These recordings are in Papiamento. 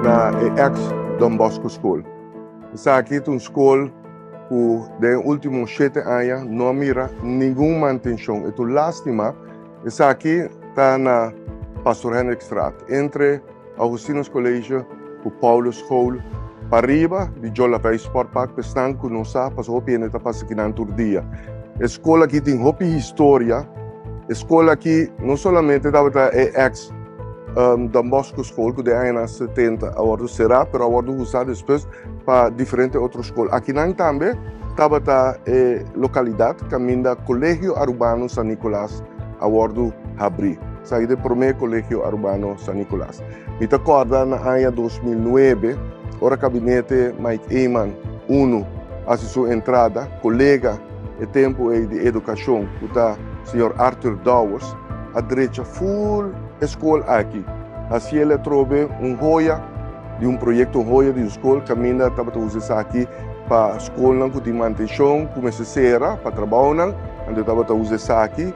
Na e ex Don Bosco School. Esaki ta un skol ku den último 7 aña no a mira ningun mantenshon. E ta un lástima. Esaki ta na Pastor Hendrikstraat, entre Augustinus College ku Paulus School, pariba di Jolabij Sportpark, pesnan ku no sa, paso hopi hende ta pasa akinan tur dia. E skol aki tin hopi historia. E skol aki no solamente tabata e ex Don Bosco School, ku den añanan 70 a wòrdu será, pero a wòrdu usá despues pa diferente otro skol. Akinan tambe tabata e lokalidat kaminda Colegio Arubano San Nicolas a wòrdu habrí. Esaki ta e promé Colegio Arubano San Nicolas. Mi ta kòrda na aña 2009, ora gabinete Mike Eman I hasi su entrada, kolega e tempu ei di edukashon, ku ta señor Arthur Dowers, a drecha full e skol aki. Hasié atrobe un joya di un proyekto, un joya di un skol, kaminda tabata usa esaki pa skolnan ku tin mantenshon, ku mester sera pa trabounan, anto tabata usa esaki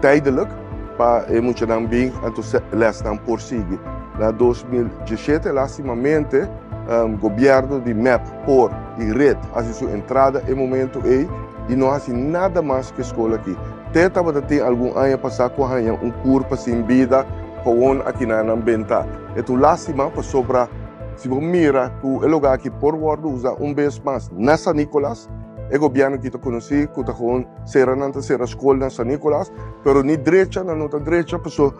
tijdelijk pa e muchanan bin, anto lesnan por sigui. Na 2017, lástimamente, gobièrnu di MEP, POR i RED hasi su entrada e momento ei i no hasi nada mas ku e skol aki. Te tabata tin algun aña pasá ku haña un kurpa sin bida gewoon akinan bentá. E ta un lástima pasobra si bo mira ku e lugá aki por wòrdu usá un bes mas na San Nicolas, e gobièrnu aki ta konosí ku ta gewoon sera nan ta sera skol na San Nicolas, pero ni drecha nan no ta drecha, pasobra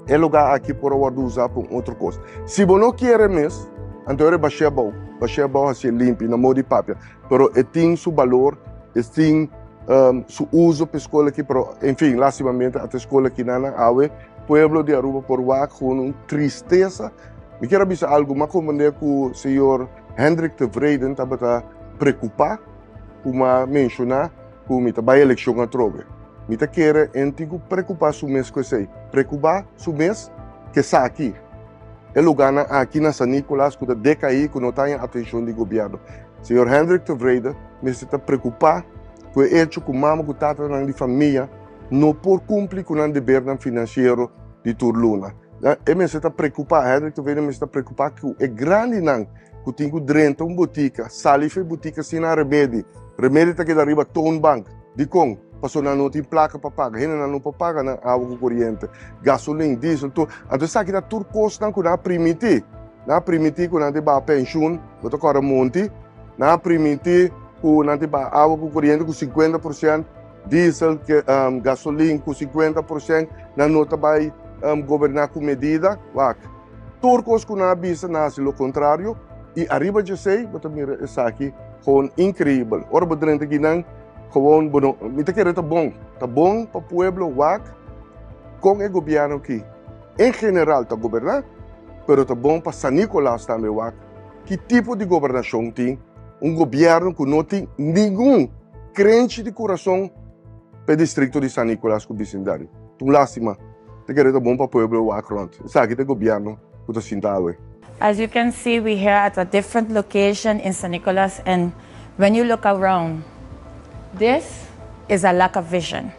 e lugá aki por wòrdu usá pa un otro kos. Si bo no kier mes, anto e bash'é abou, bash'é abou, hasié limpi, na moda di papia. Pero e tin su balor, e tin su uso pa e skol aki, pero en fin, lástimamente e skol aki nan awe, pueblo di Aruba por wak gewoon un tristesa. Mi kier bisa algu, m'a komprondé ku señor Hendrik Tevreden tabata preokupá ku m'a menshoná ku mi ta bai elekshon atrobe. Mi ta kere e tin ku preokupá su mes ku esei. Preokupá su mes ku esaki. E lugánan aki na San Nicolas ku ta dekaí, ku no ta haña atenshon di gobièrnu. Señor Hendrik Tevreden mester ta preokupá ku e echo ku mama ku tatanan di famia no por kumpli ku nan debernan finansiero di tur luna. E mester ta preokupá, Hendrik Tevreden mester ta preokupá ku e grandinan ku tin ku drenta un botika, sali for di botika sin nan remedi. Remedi ta keda riba toonbank. Dikon? Pasobra nan no tin plaka pa paga. Hendenan no por paga nan awa ku koriente, gasolin, diesel, tur. Anto esaki ta tur kosnan ku nan a primintí. Nan a primintí ku nan ta baha penshun, bo ta kòrda Monti. Nan a primintí ku nan ta baha awa ku koriente ku 50%, diesel, gasolin ku 50%, nan no ta bai goberná ku medida. Wak, tur kos ku nan a bisa, nan a hasi lo kontrario. I ariba di esei, bo ta mira esaki gewoon inkreibel. Ora bo drenta akinan, gewoon, bueno, mi ta kere ta bon. Ta bon pa pueblo wak kon e gobièrnu aki en general ta goberná, pero ta bon pa San Nicolas tambe wak ki tipo di gobernashon tin un gobièrnu ku no tin ningun krenchi di kurason pa e distrikto di San Nicolas ku bisindario. Ta un lástima. Ta kere ta bon pa pueblo wak rònt. Esaki ta e gobièrnu ku ta sinta awe. As you can see, we're here at a different location in San Nicolas, and when you look around, this is a lack of vision.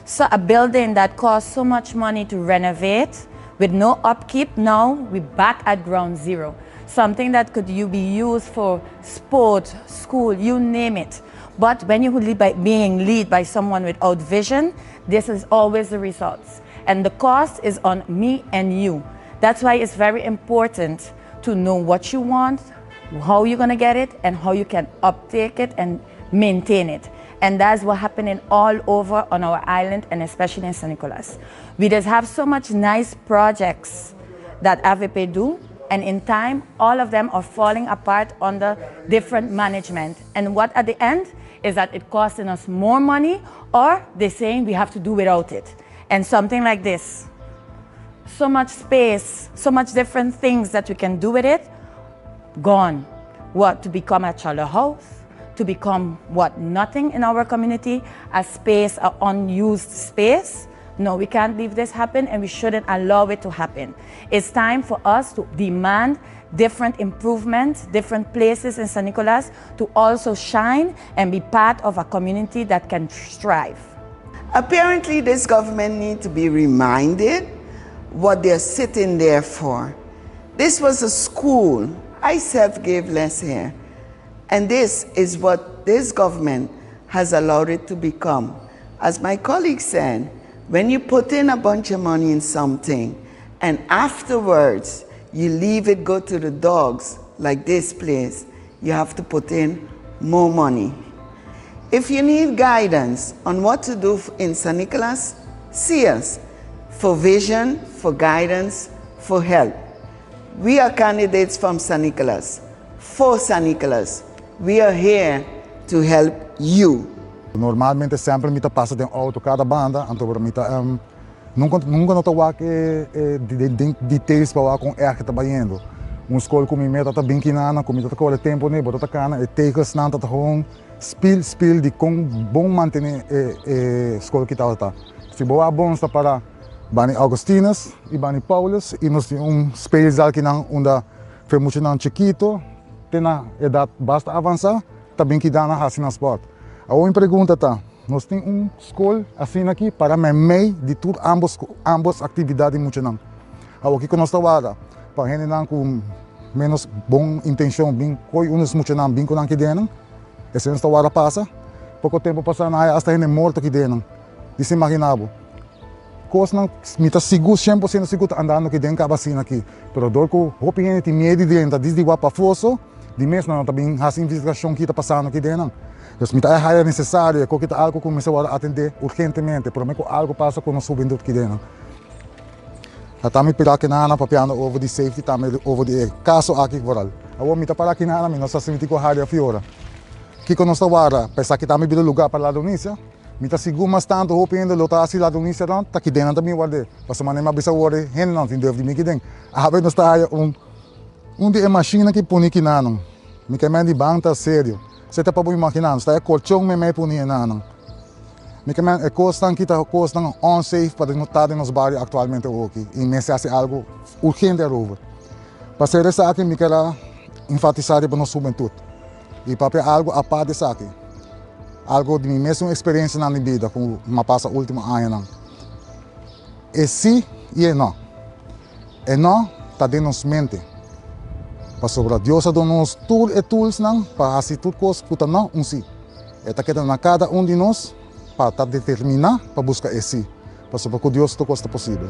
So a building that costs so much money to renovate with no upkeep, now we're back at ground zero. Something that could you be used for sport, school, you name it. But when you lead by being led by someone without vision, this is always the results. And the cost is on me and you. That's why it's very important to know what you want, how you're gonna get it, and how you can uptake it and maintain it. And that's what happening all over on our island and especially in San Nicolas. We just have so much nice projects that AVP do, and in time, all of them are falling apart under different management. And what at the end is that it costing us more money, or they're saying we have to do without it. And something like this, so much space, so much different things that we can do with it, gone. What, to become a chollo house? To become what, nothing in our community? A space, an unused space? No, we can't leave this happen and we shouldn't allow it to happen. It's time for us to demand different improvements, different places in San Nicolas to also shine and be part of a community that can strive. Apparently, this government need to be reminded what they're sitting there for. This was a school. I self gave less here. And this is what this government has allowed it to become. As my colleague said, when you put in a bunch of money in something and afterwards you leave it go to the dogs, like this place, you have to put in more money. If you need guidance on what to do in San Nicolas, see us for vision, for guidance, for help. We are candidates from San Nicolas, for San Nicolas. We are here to help you. Normalmente semper mi ta pasa den auto kada banda, anto mi ta nunca nunca no ta wak e details pa wak kon erg ta bayendo. Un skol ku mi meta ta bin kinana, ku mi ta kore tempo ne, bo ta kana e tegels nan ta gewoon spil spil di kon bon mantene e skol ki ta. Si bo a bon sta para bani Augustinus i bani Paulus i nos tin un speelzaal kinan unda fe mucho nan chiquito, te na edad basta avansa, ta bin kidana hasi na sport. A pregunta ta, nos tin un skol asina aki para mei di tur ambos aktividat mucho nan. Awor ku nos ta warda, pa hende nan ku menos bon intenshon, bin koi unos mucho nan, bin ku nan kidena, esei nos ta warda pasa, poko tempu pasá na hasta hende morto kidena. Disi imaginabo. Kos nan, mi ta sigur, 100% sigur andando aki den kaba asina aki. Pero dor ku hopi hende tin miedo di drenta, dis di wak pafoso, di mes nan tambe hasi investigashon ki ta pasando aki den. Dus mi ta haya nesesario, ku ta algo ku mester atendé urgentemente, pero ku algo pasa ku nos hubentut aki den. Tambe pera ku nan papiando over di safety, tambe over di kaso aki vooral. Awor mi ta para aki na mi no sa sinti ku haya fiora. Kiko nos ta warda, pensa ku tambe bida lugá pa ladronisia. Mi ta sigur mas tantu hopi hende lo ta hasi ladronisia dan, ta ki den nan tambe warde. Pasobra manera mi a bisa awor hende nan tin durf di mi ki den. Awe nos ta haya un di e machine ki pone ki nan. Mi ke men di ban ta serio. Se ta pa bo imaginá, nos ta haya kolchon me me pone nan. Mi ke men e kosnan ki ta kosnan unsafe pa ta den nos bario aktualmente aki. I mester hasi algo urgente erover. Pa ser esaki mi ker enfatisá riba nos hubentut. I papia algo aparte esaki. Algo di mi mes eksperensia na mi bida ku mi a pasa último añanan. E si i e no. E no ta den nos mente. Pasobra Dios a duna nos tur e tools nan pa hasi tur kos ku ta no un si. E ta keda na kada un di nos pa ta determiná pa buska e si. Pasobra ku Dios tur kos ta posibel.